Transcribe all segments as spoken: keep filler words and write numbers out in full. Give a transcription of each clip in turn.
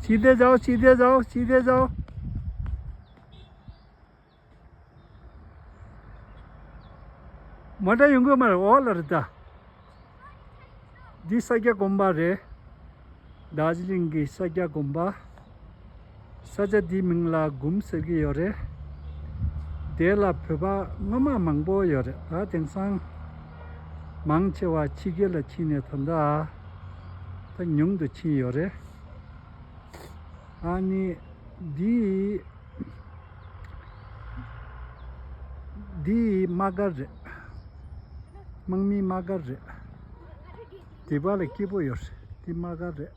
सीधे जाओ, सीधे जाओ, सीधे जाओ। མོ་ཊ་ཡོང་གི་མ་རེད། འོག་ལ་རེད་ད། འདི་ས་སྐྱ་དགོན་པ་རེད། རྡོ་རྗེ་གླིང་གི་ས་སྐྱ་དགོན་པ། ས་ཆ་འདིའི་མིང་ལ་འབུམ་ཟེར་གྱི་ཡོད་རེད། དེ་ལ་བོད་པ་སྔོན་མ་མང་པོ་ཡོད་རེད། ད་དེང་སང་མང་ཆེ་བ་ཕྱི་རྒྱལ་ལ་ཕྱིན་ནས་ད་ལྟ་ད་ཉུང་དུ་ཕྱིན་ཡོད་རེད། ཨ་ནི་འདི་འདི་དམག་སྒར་རེད། དམག་མིའི་དམག་སྒར་རེད། འདི་པ་ལ་སྐྱིད་པོ་ཡོད་རེད། འདི་དམག་སྒར་རེད།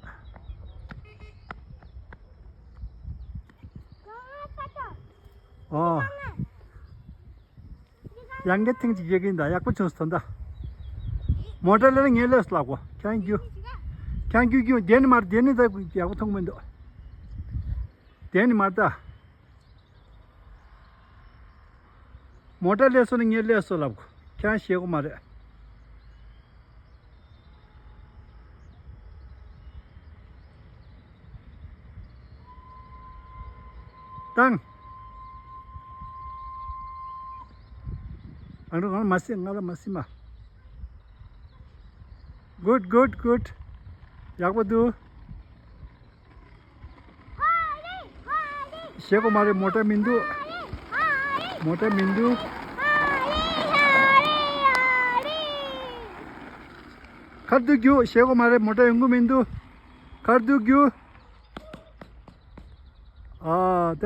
ཨོ། ཡང་གི་ཐེངས་གཅིག་བྱེད་ཀྱིན་ད་ཡག་པོ་བྱུང་སོང་ད། མོ་ཊ་ལས་ངས་ལས་སུ་ལབ་གོ། ཁྱང་རྒྱུ། ཁྱང་རྒྱུ་རྒྱུ་དེ་ནི་མར་དེ་ནི་ད་ཡག་པོ་མཐོང་མི་འདུག་དེ་ནི་མར་ད། མོ་ཊ་ལས་སོ་ནི་ངས་ལས་སོ་ལབ་གོ། ཁྱང་ཞེད་གོ་མ་རེད། བཏང་། ཨ་འགྲོ་ང་ལ་མ་སྲིད། ང་ལ་མ་སྲིད་མ། Good, good, good. ཡག་པོ་འདུག་ཞེད་གོ་མ་རེད། མོ་ཊ་མི་འདུག་མོ་ཊ་མི་འདུག་ཁར་འདུག་རྒྱུ། ཞེད་གོ་མ་རེད། མོ་ཊ་ཡོང་གི་མི་འདུག་ཁར་འདུག་རྒྱུ། ཨ།